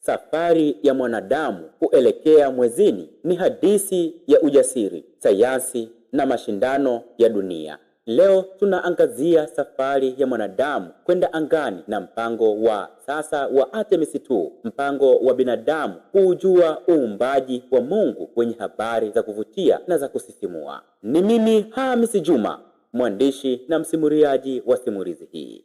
Safari ya mwanadamu kuelekea mwezini ni hadithi ya ujasiri, sayansi na mashindano ya dunia. Leo tunaangazia safari ya mwanadamu kwenda angani na mpango wa sasa wa Artemis 2, mpango wa binadamu kuujua uumbaji wa Mungu wenye habari za kuvutia na za kusisimua. Ni mimi Hamisi Juma, mwandishi na msimuliaji wa simulizi hii.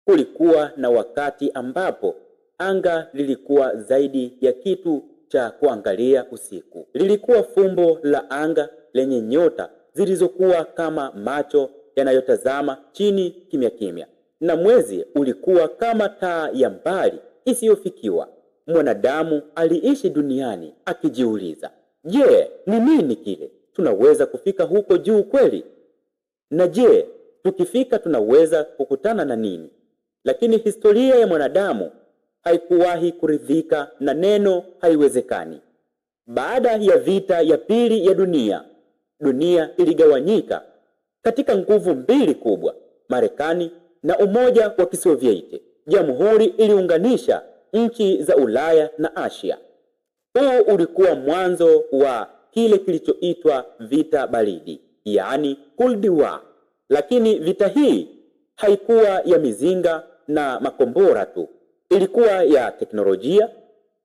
Kulikuwa na wakati ambapo anga lilikuwa zaidi ya kitu cha kuangalia usiku. Lilikuwa fumbo la anga lenye nyota zilizokuwa kama macho yanayotazama chini kimya kimya, na mwezi ulikuwa kama taa ya mbali isiyofikiwa. Mwanadamu aliishi duniani akijiuliza, je, ni nini kile? Tunaweza kufika huko juu kweli? Na je, tukifika tunaweza kukutana na nini? Lakini historia ya mwanadamu haikuwahi kuridhika na neno haiwezekani. Baada ya vita ya pili ya dunia, dunia iligawanyika katika nguvu mbili kubwa, Marekani na Umoja wa Kisovieti. Jamhuri iliunganisha nchi za Ulaya na Asia. Huu ulikuwa mwanzo wa kile kilichoitwa vita baridi, yaani Cold War. Lakini vita hii haikuwa ya mizinga na makombora tu. Ilikuwa ya teknolojia,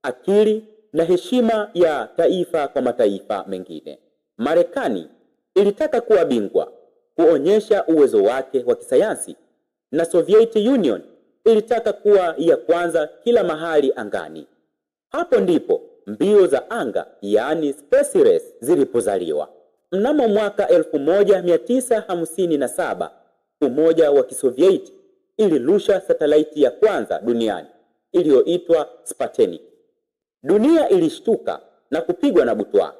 akili na heshima ya taifa kwa mataifa mengine. Marekani ilitaka kuwa bingwa, kuonyesha uwezo wake wa kisayansi, na Soviet Union ilitaka kuwa ya kwanza kila mahali angani. Hapo ndipo mbio za anga, yaani space race, zilipozaliwa. Mnamo mwaka 1957 Umoja wa Kisovieti ilirusha satelaiti ya kwanza duniani iliyoitwa Sputnik. Dunia ilishtuka na kupigwa na butwaa.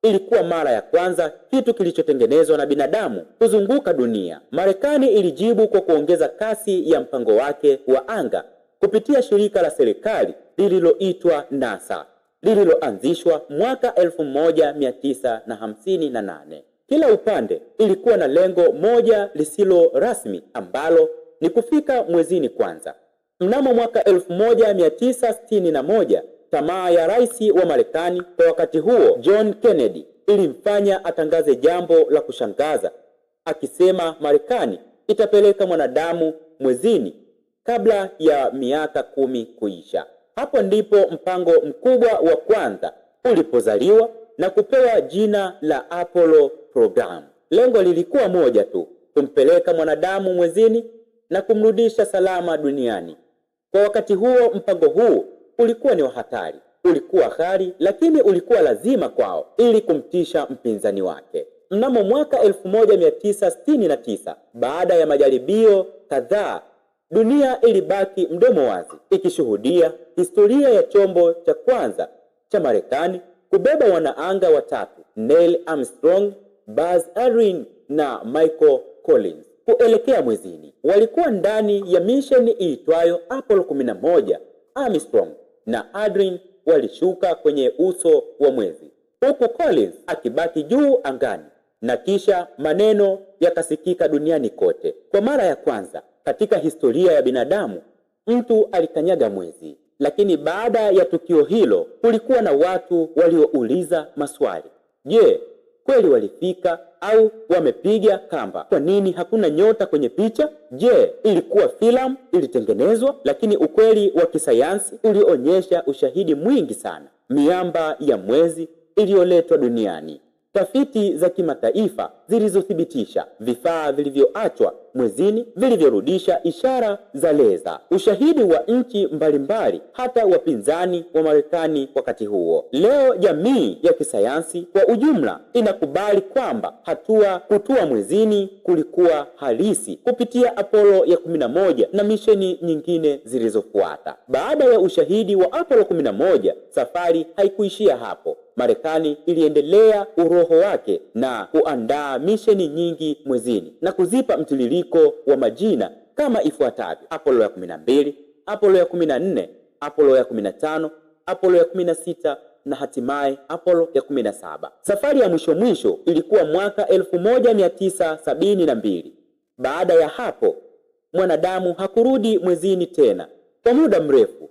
Ilikuwa mara ya kwanza kitu kilichotengenezwa na binadamu kuzunguka dunia. Marekani ilijibu kwa kuongeza kasi ya mpango wake wa anga kupitia shirika la serikali lililoitwa NASA lililoanzishwa mwaka 1958. Kila upande ilikuwa na lengo moja lisilo rasmi ambalo ni kufika mwezini kwanza. Mnamo mwaka 1961, tamaa ya rais wa Marekani kwa wakati huo John Kennedy ilimfanya atangaze jambo la kushangaza akisema Marekani itapeleka mwanadamu mwezini kabla ya miaka 10 kuisha. Hapo ndipo mpango mkubwa wa kwanza ulipozaliwa na kupewa jina la Apollo Program. Lengo lilikuwa moja tu, kumpeleka mwanadamu mwezini na kumrudisha salama duniani. Kwa wakati huo, mpango huu ulikuwa ni wa hatari, ulikuwa ghali, lakini ulikuwa lazima kwao ili kumtisha mpinzani wake. Mnamo mwaka 1969, baada ya majaribio kadhaa, dunia ilibaki mdomo wazi ikishuhudia historia ya chombo cha kwanza cha Marekani kubeba wanaanga watatu, Neil Armstrong, Buzz Aldrin na Michael Collins, kuelekea mwezini. Walikuwa ndani ya misheni iitwayo Apollo 11. Armstrong na Aldrin walishuka kwenye uso wa mwezi, huku Collins akibaki juu angani, na kisha maneno yakasikika duniani kote. Kwa mara ya kwanza katika historia ya binadamu, mtu alikanyaga mwezi. Lakini baada ya tukio hilo, kulikuwa na watu waliouliza maswali. Je, kweli walifika au wamepiga kamba? Kwa nini hakuna nyota kwenye picha? Je, ilikuwa filamu ilitengenezwa? Lakini ukweli wa kisayansi ulionyesha ushahidi mwingi sana. Miamba ya mwezi iliyoletwa duniani, tafiti za kimataifa zilizothibitisha vifaa vilivyoachwa mwezini vilivyorudisha ishara za leza, ushahidi wa nchi mbalimbali, hata wapinzani wa Marekani wakati huo. Leo jamii ya kisayansi kwa ujumla inakubali kwamba hatua kutua mwezini kulikuwa halisi kupitia Apollo ya 11 na misheni nyingine zilizofuata. Baada ya ushahidi wa Apollo 11, safari haikuishia hapo. Marekani iliendelea uroho wake na kuandaa misheni nyingi mwezini na kuzipa mtiririko wa majina kama ifuatavyo: Apollo ya 12, Apollo ya 14, Apollo ya 15, Apollo ya 16 na hatimaye Apollo ya 17. Safari ya mwisho mwisho ilikuwa mwaka 1972. Baada ya hapo, mwanadamu hakurudi mwezini tena kwa muda mrefu.